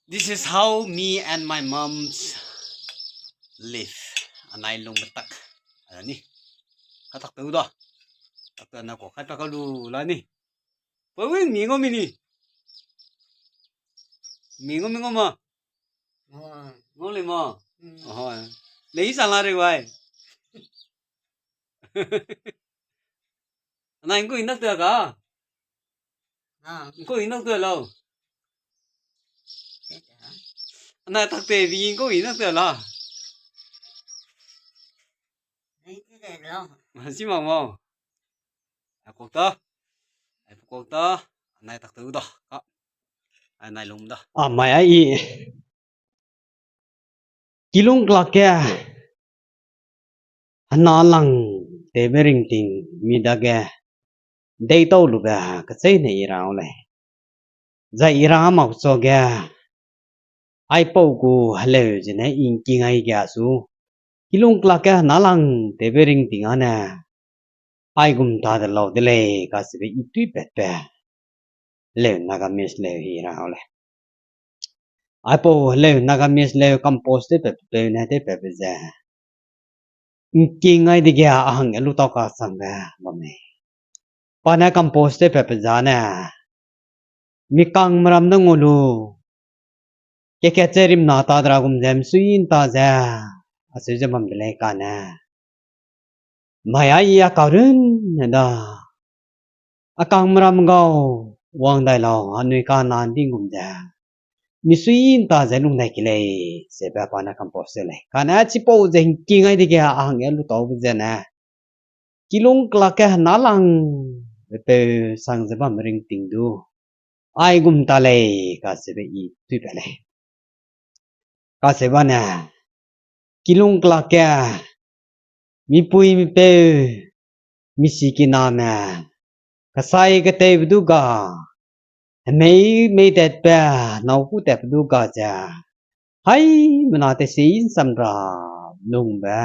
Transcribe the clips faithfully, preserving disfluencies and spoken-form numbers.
This is how me and my moms live. Anai lungbe tak. Ani. Katak teu da. Tak teu na ko kai pa ka lu la ni. Pau wing mi ngo mi ni. Mi ngo mi ngo ma. Ngo le ma. Oho. Le i sa la re wai. Anai ngkui nak teu ka? Ngkui nak teu lau. Anai tak te bi ngkui nak teu la. Si ma mo. Ai kok ta. Ai kok ta. Anai tak teu da. Ka. Anai lung da. A mai ai i. Kilung klak ge, hena lang tewbe ringting mi dage, deitau lube kecheîne i ra lei. Zai i ra mak chage, aipau gu heleu zene i ngking ai ge su, kilung klak ge hena lang tewbe ringting ane, aigum ta de lau de lei, kasibe i tuipatbe. Heleu Nagamese leu hi ra lei. Aipau heleu Nagamese leu compose tewpatbe peu ne tewpatbe ze. Ngking ai dege a hangge lu tau kasangbe bam lei. Pa ne compose tewpatbe zane. Mi kangme ram ne ngau lu. Kekat che rimna ta de ra gum ze, msui nta ze. Aseu ze bam de lei kane. Mai ai a karunne da. A kangme ram gau, wang dai lau, anui ka nan ding gum ze. Misui nta ze lung dai ki lei, sebe pa ne compose tew lei. Kane chipau ze ngking ai dege a hangge lu taube zene. Kilung klak ge hena lang, bepeu sang ze bam ringting du. Aigum ta lei, kasibe i tuipat lei. Kaseu bane, kilung klak ge, mipui mipeu, misikiname, kasai katewbe du ga, hemei mei tatbe, nâu kû tatbe du ga ze, haimena tesi nsam ra lungbe,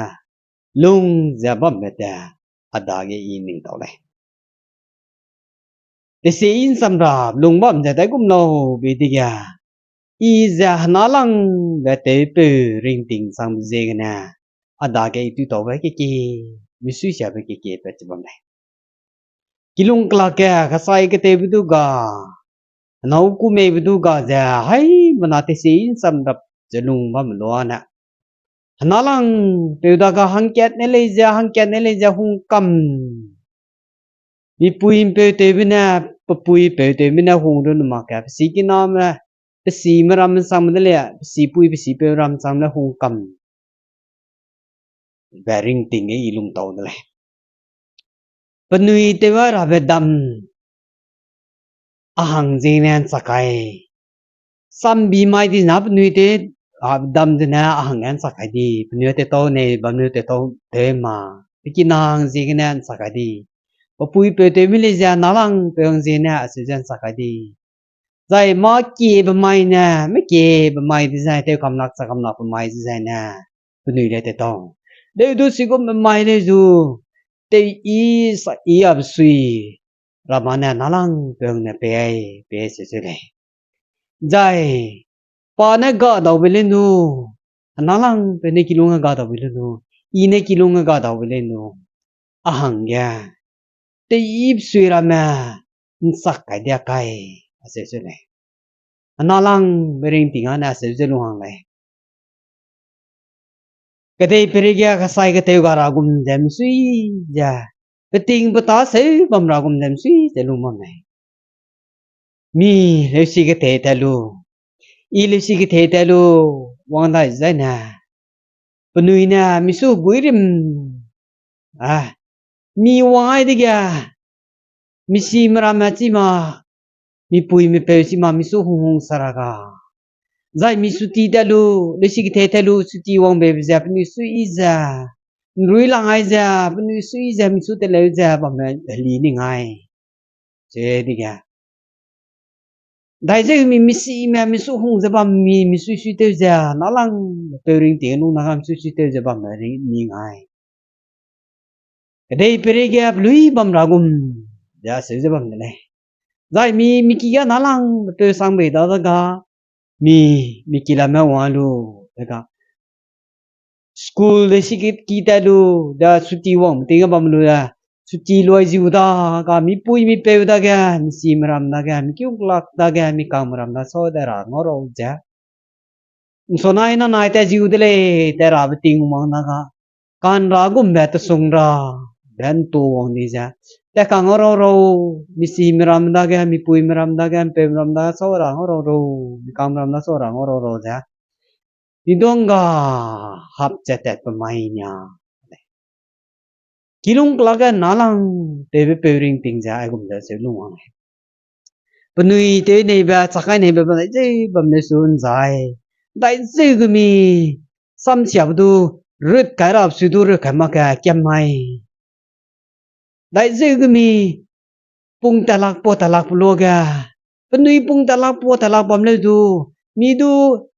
lung ze bambe te, a dage i ning tau lei. Tesi nsam ra lung bam ze daigum lau be dege, i ze hena langbe tewpeu ringting sangbe ziegene, a dage i tuitaube keke, misui siabe keke pat ze bam lei. Kilung klak ge, kasai katewbe du ga, henâu kû meibe du ga ze, haimena tesi nsam rap ze lung bamme luane. Hena lang peu dage hangkat ne lei ze, hangkat ne lei ze hung kam. Mipui mpeu tewbe ne, pepui peu tewbe ne hung runne mak ge, pe sikiname, pe sime ram nsangme de lei, pe sipui pe sipeu ram nsangme le hung kam. Be ringting ge i lung tau de lei. Penui tew a rabe dam, a hang ziegene nsak kai. Sambi mai di na penui te, a, dam zene a hangge nsak kai di, penui te tau nei, bam ne te tau tew ma. Pe kinang ziegene nsak kai di. Pepui peu tewme lei ze, hena lang peu hang ziegene aseu ze nsak kai di. Zai mâ kiebe mai ne, mâ kiebe mai dezai, tew kamlak, chak kamlakbe mai dezai ne, penui le te tau. Deu du sigumbe mai lei zu, tew i, sa i a besui, ramane hena lang peu hang ne pei, pei se se lei. Zai, pa ne ga daube le nu, hena lang peu ne kilung ga daube le nu, i ne kilung ga daube le nu, a hangge, tew i besui ramme, nsak kai dia kai, aseu se lei. Hena langbe ringting ane aseu ze lung hang lei. Kedei peireige kasai kateu ga ra gum ze misui ze, peting petâ seu bam ra gum ze misui ze lung bam lei. Mi leusi ketei tat lu, i leusi ketei tat lu, wang dai zai ne, penui ne misu gui rim, a, mi wang ai dege, misime ramme chi ma, mipui mipeu chi ma misu hung hung sa ra ga. Zai mi suti tat lu, leusi ketei tat lu, suti wangbe ze, penui sui ze, nrui lang ai ze, penui sui ze, misu teleu ze, bamme heli ning ai. Che dege. Dai ze mi misime, misu hung ze bam mi, misui sui tew ze, hena lang peu ringting lung na ga misui sui tew ze bamme ri ning ai. Kedei peireige pelui bam ra gum, ze aseu ze bam de lei. Zai mi, mi ki ge hena lang peu sang bei da da ga, mi, mi ki lame wang lu, dega. School de si ki, ki tat lu, da suti wang ting bam lu da. Suti luai ziu da, ga mipui mipeu dage, misi meram dage, mi kiu kelak dage, mi kang meram da sau da ra ngau rau ze. Nsonai nanai tat ziu de lei, tat rabe ting wang dage. Kan ra gumbe tesung ra, ben tu wang di ze. Tat kang ngau rau rau, misi meram dage, mipui meram dage, mpeu meram da sau ra ngau rau rau, mi kang meram da sau ra ngau rau rau ze. Didong ga hap ze tat pe mai nia. Kilung kelak ge nalang tewbe peu ringting ze aigum ze seu lung wang lei. Penui tew neibe, chakai neibe, ba dai zeu bam leu su nzai. Dai zeu gemi, samsiabe du, rut kai rap su du rut kai mak ge kiam mai. Dai zeu gemi, pung talak, pua talak pe luage. Penui pung talak, pua talak bam leu du. Mi du,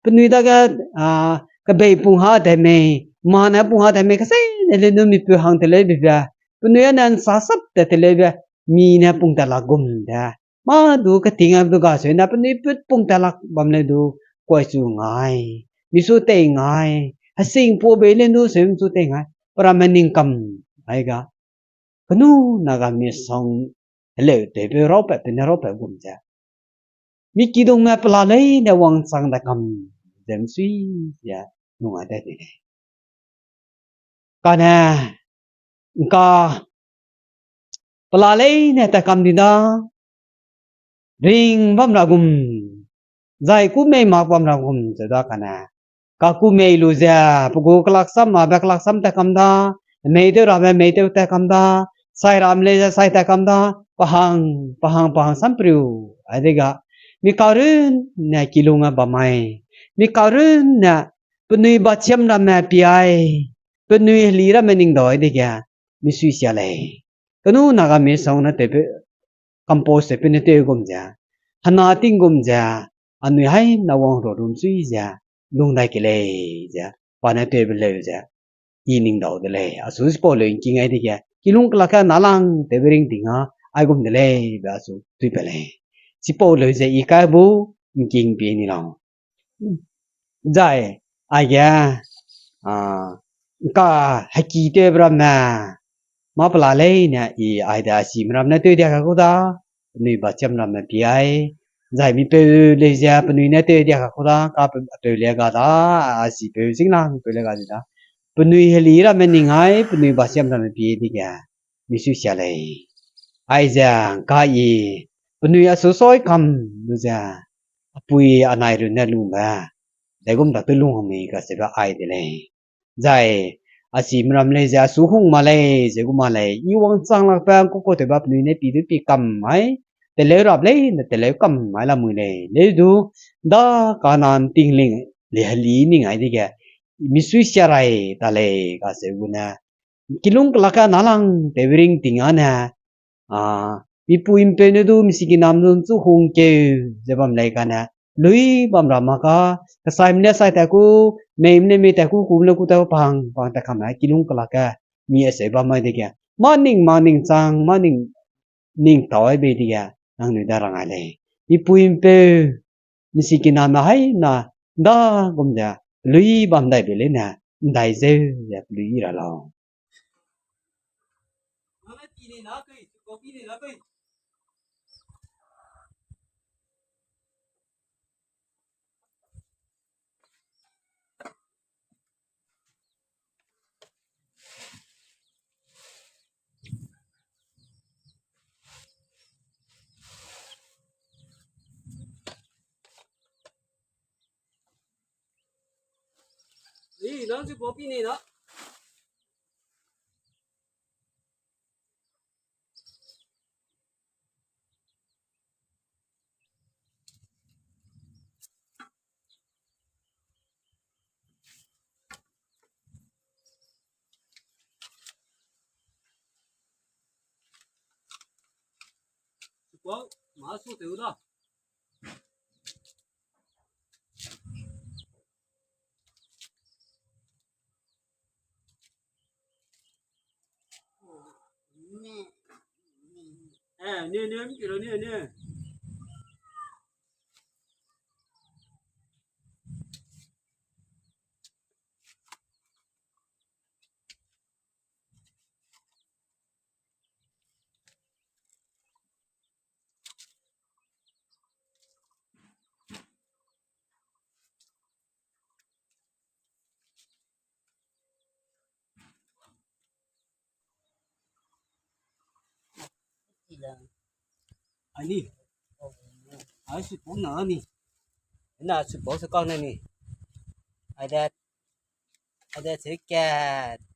penui dage, a, kebei pung ha tat mei, mane pung ha tat mei, kasei ne le nu mipeu hang teleube be. Penui ane nsa sap tat teleube, mi ne pung talak gum de. Mâ du keting a du ga seu ne penui put pung talak bam leu du, kuai chu ngai, misu tei ngai, hesing pua bei le nu seu misu tei ngai, pe ramme ning kam, ai ga. Kenu na ga mi sang heleu tewbe raupatbe ne raupat gum ze. Mi kidungme pela leine wangchang da kam ze misui ze nung a de de lei. Kane, ngka pela leine tat kam di da, ring bam ra gum, zai kû mei mak bam ra gum ze da kane. Kakû mei lu ze, pe gu kelaksam, abe kelaksam tat kam da, mei tew rabe mei tew tat kam da, sai ram lei ze sai tat kam da, pa hang, pa hang, pa hang sam priu, ai dega, mi karunne kilung a bam mai, mi karunne penui bachiam ramme pi ai, penui heli ramme ning dau ai dege, misui sia lei. Kenu na ga mi sang ne tewbe, compose tewbe ne tew gum ze, hena ting gum ze, anui hai na wang ru rum sui ze, lung dai ke lei ze, pa ne tewbe leu ze, i ning dau de lei. Asu chipau leu ngking ai dege, kilung kelak ge nalang tewbe ringting a, aigum de lei, be asu tuipat lei. Chipau leu ze i kai bu, ngking pie ni lau. Zai, aige, a, ngka heki tewbe ramme, mâ pela leine i aide asime ramme ne tew dia ka ku da, penui bachiam ramme pi ai, zai mipeu lei ze penui ne tew dia ka ku da, ka pe-, peu le ga da, asipeu singlang peu le ga di da. Penui heli ramme ning ai, penui bachiam ramme pie dege, misui sia lei. Aize, ngka i, penui asu soi kam lu ze, apui anai runne lungbe, daigum da tew lung hangmei kacheube ai de lei. Zai, asime ram lei ze asu hung ma lei, ze gu ma lei, i wangchang lakbe ngkukau tewbe penui ne pi du pi kam ai, teleu rap leine teleu kam ai lamui lei, leu du, da kane nting ling, le heli ning ai dege, misui sia rai ta lei, kacheu gu ne, kilung kelak ge nalang tewbe ringting a ne, a, mipui mpeu ne du, misikiname du, nchu hungkeu ze bam lei kane, lui bam ra mak ka, kesaime ne sai tat ku, meime ne mei tat ku, kume ne ku tat ku, pang, pang tat kam ai, kilung kelak ge, mi aseu bam mai dege, mâ ning, mâ ning chang, mâ ning, ning tau ai bei dege, nangnui da rang ai lei. Mipui mpeu, misikiname hai na, da gum ze, pelui bam dai bei leine, ndai zeu ze pelui ra lau. Ih, nang chu kopi ni na. Chipau, mâ su teu da. Eh, ne, ne, mi kira, ne, ne. Ani. Ai, sipok na ni. Na sipok se kang na ni. Ai de. Ai de se ke,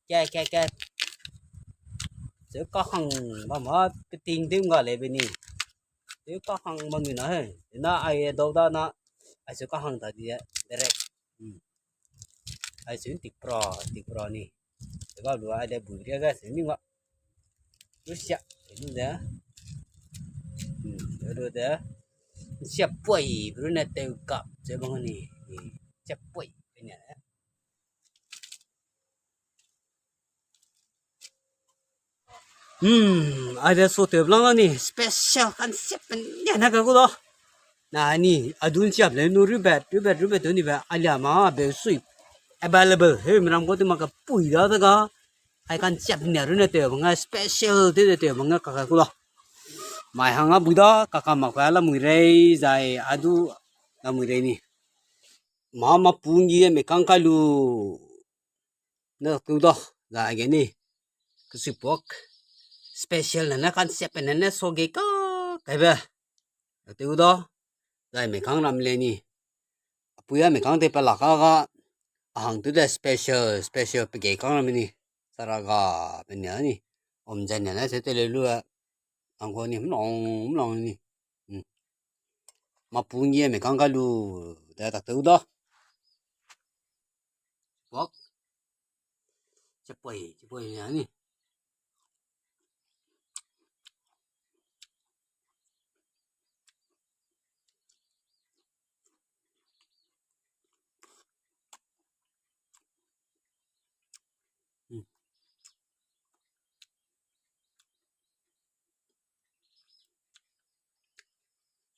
ke, ke, ke. Se kahang ba ma peting ding ga le be ni. Se kahang ba ni na he. Na ai dau da na. Ai se kahang da di direct. Hmm. Ai se tik pra, tik pra ni. Te ga lu ai de bu ria ga se ni wa. Lu sia, lu de. Hmm, lu de. Sia poi, bru ne teu kap, ze bang ni. Hmm, sia poi, pe ne. Hmm, ai de so teu blang ni, special kan sia pe ne na ka gu do. Na ni, adun siap le nu rubet, rubet, rubet tu ni be, alia ma be sui available. He, meram ko tu ma ka pui da da ga. Ai kan siap ne rune te bang special te te bang ka ka ku da. Mai hang a bu da, ka ka ma kwa la mui rei, zai adu la mui rei ni. Ma ma pung gi me kang ka lu. Na tu da, zai ge ni. Kesuipuak. Special na na kan siap ne ne so ge ka, kai be. Teu da, zai me kang ram le ni. Apui a me kang te pe la ka ga, a hang tu de special, special pe ge kang ram ni. Sara ga pe nia ni. Om zen ne ne se te le lu a. Ang ko ni, mlong, mlong ni. Hmm. Ma pung ye me kang ka lu, da tak teu da. Bak. Chapoi, chapoi ya ni. Hmm.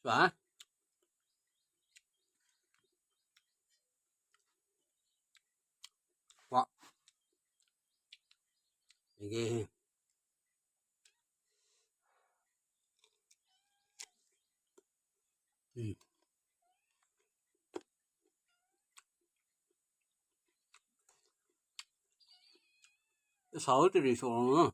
Sua. Wah. Ege. Hmm. Sau te ri sau na.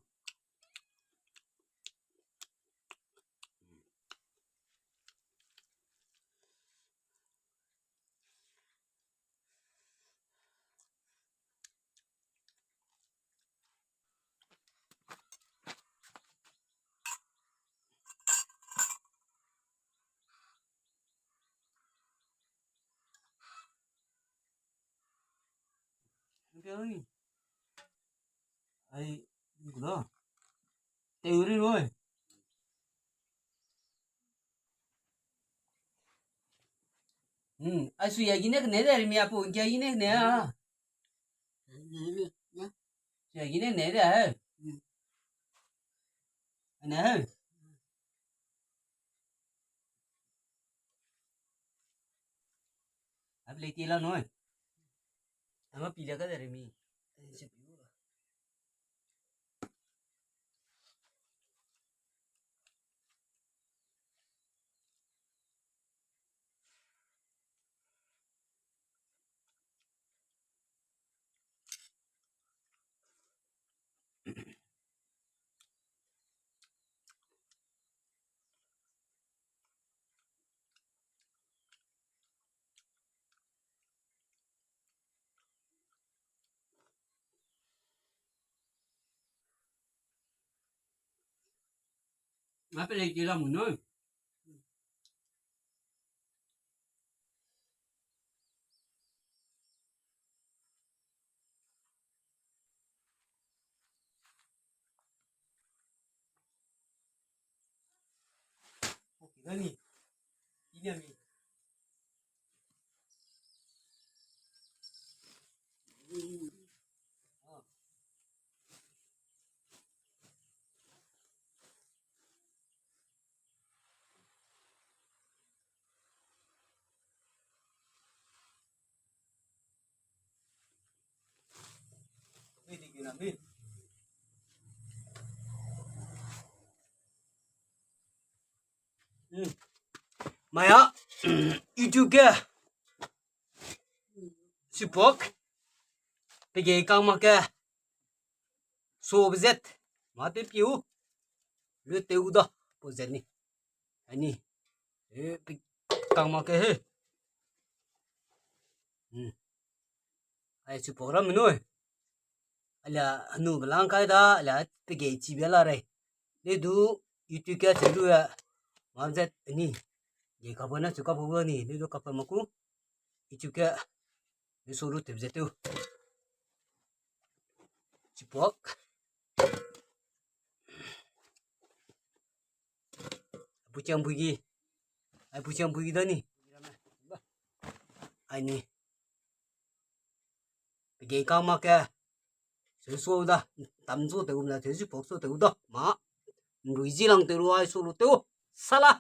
Ai, ni ku da. Teu ri roi. Hmm, ai sui ya gine kene de, mi apu kia gine kene a. Sui ya gine kene de, he. Ane, he. Abi lei ti la noi. Ama pi la ka de re mi. Ma pe lei ti la mu no. Maya, YouTube ge sipok, pe ge kang mak ge, so bezet, ma te piu, lu teu da. Pau zet ni. Ai ni. E, pe kang mak ke he. Hmm. Ai, chipau ramme nui. Alia, henu belang kai da, alia, pe gei chi bia la rei. Le du, YouTube ke che lu ya. Mam zet ni. Gei ka bo na chu ka bo ni, le du ka pa maku. YouTube ke, le so lu tep zet tu. Chipau. Puchiang buigi. Ai puchiang buigi da ni. Ai ni. Pe gei kang mak ke. Seu so da. Tam so teu na, seu chipau so teu da. Ma. Nrui zi lang teu lu ai so lu teu. Sala.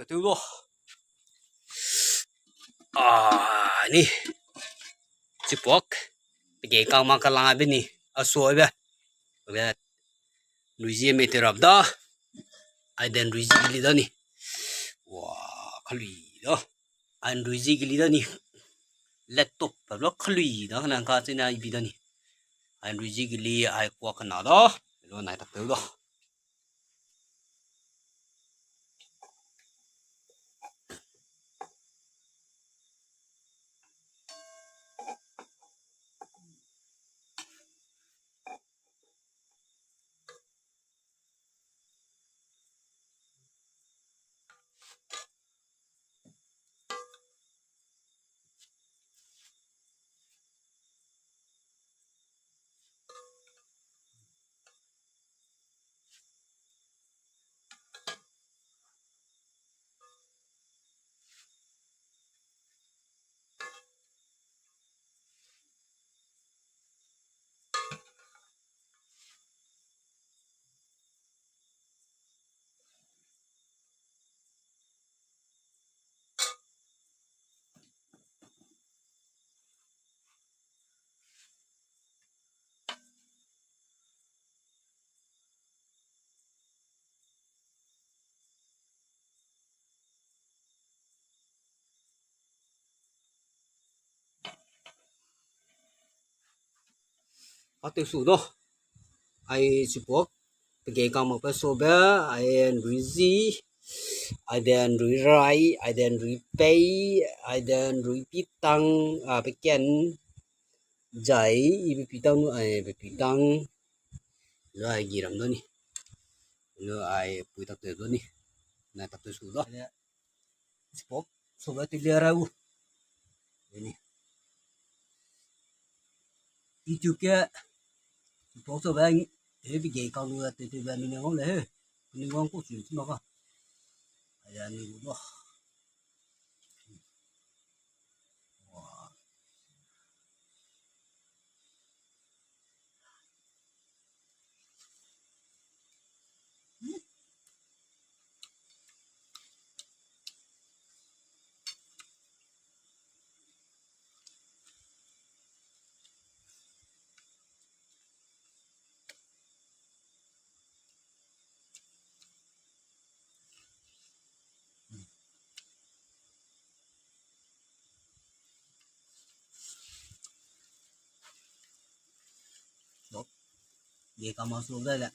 Teu lo. Ah, ni. Chipau. Pe gei kang mak ka lang be ni. A so be. Be. Nrui zi me te rap da. Ai den nrui zi gili da ni. Wa, kalui da. Ai nrui zi gili da ni. Laptop pe lo kalui da, kana ka chena ibi da ni. Ai nrui zi gili ai kwa kana da. Lo nai tak teu da. Ateu su do. Ai chipau. Pe gei kang mak pe so be, ai nrui zi, ai den nrui rai, ai den nrui pei, ai den nrui pitang, a, pe ken, zai, i pe pitang nu, ai pe pitang. Lo ai gi ram do ni. Lo ai pui tak teu do ni. Na tak teu su do. Chipau, so be ti le ra u. Ni. YouTube ke, chipau so be, he pe gei kang lu te te be mi ne wang le he. Ni wang ku chu chi ma ka. Aya ni gu ba. Wa. Ye kama su dai le.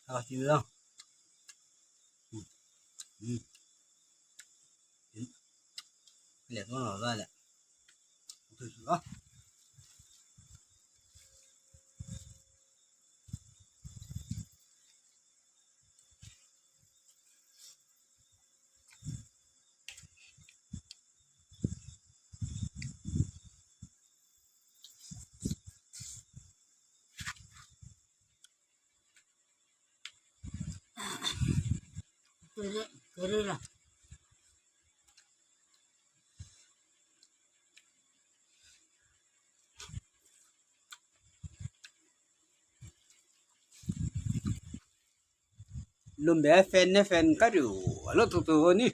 Tau ti da. Hmm. Hmm. Liat wang lau da le. Tui su da. Lumbe fan ne fan kariu, a lu tuk tuk ni.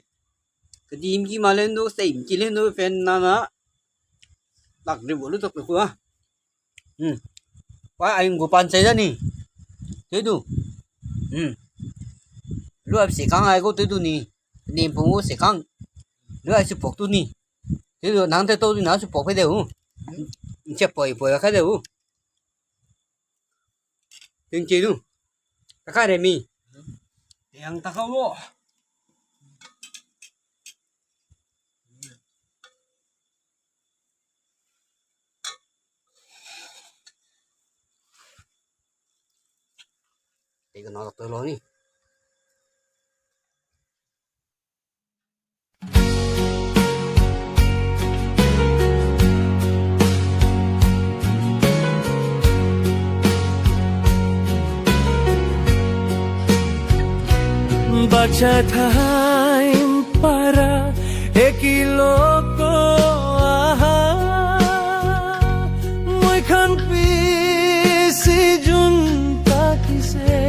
Kedim ki ma le ndu, sei ki le ndu fan na na. Lak riu lu tuk tuk a. Hmm. Wa ai ngu pan sei da ni. Te du. Hmm. Lu ai se kang ai gu te du ni. Nim pung gu se kang. Lu ai su pok tu ni. Te du nang te to du na su pok pe de u. Nche poi poi ka de u. Ting ke du. Taka re mi. Yang taka wo. Te ga na to lo ni. Bacha thaim para ek hi lo ko aha, moi khan pi si jun ta ki se.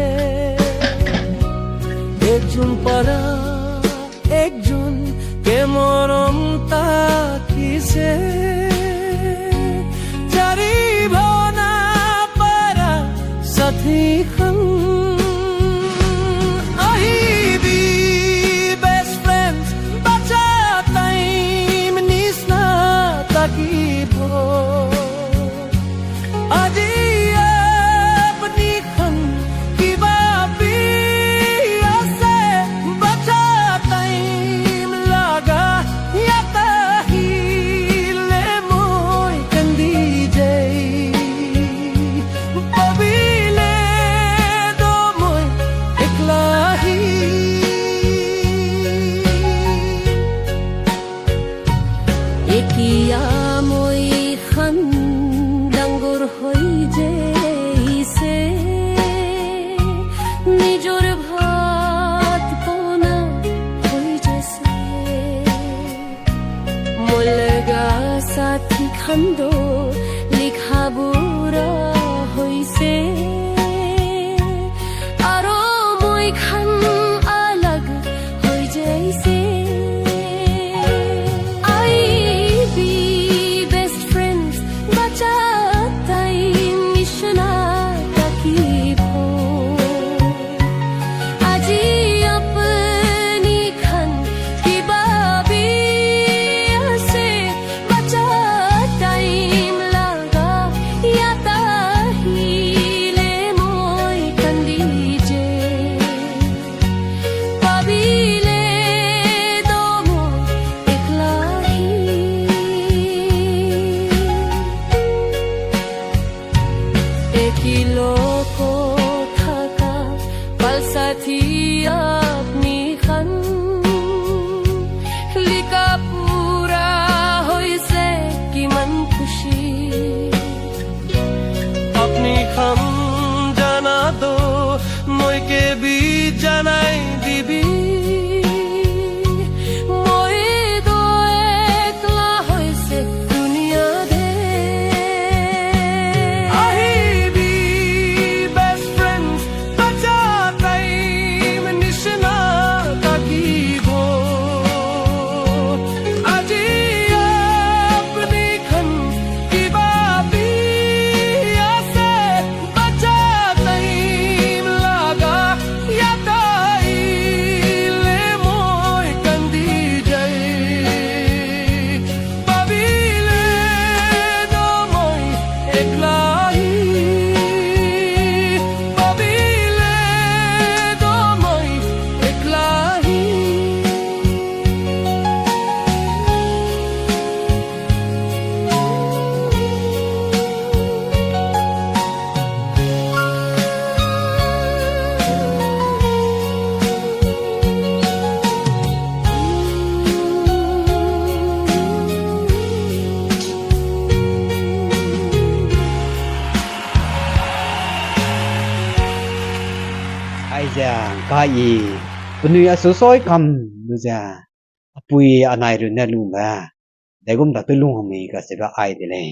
Ek jun para, ek jun ke morom ta ki se. Chari bhona para sathi khang. Ahi bi best friends, bacha time nisna ta ki bo. Aji apni khan kiba pi ase bacha time laga ya ta hi le moi kandi jei. Pabi le do moi ekla hi. Ekia moi khan dangur hoi jei se, mijor bhat pona hoi jei se. Molega sathi khando likha bura hoi se. Aro moi khan alag hoi jei se. Ai bi best friends bacha time nisna ta ki bo. Aji apni khan kiba pi ase bacha time laga ya ta hi le moi kandi jei. Pabi le do moi ekla hi. Ek hi lo ko thaka pal sathi apni khan. Likha pura hoi se ki man khushi. Apni kham jana do, moi ke bi janai dibi. Moi do ekla hoi se dunia de. Ahi bi best Ze, ka i, penui a su soi kam lu ze, apui anai runne lungbe, degum da tew lung hangmei kacheube ai de lei.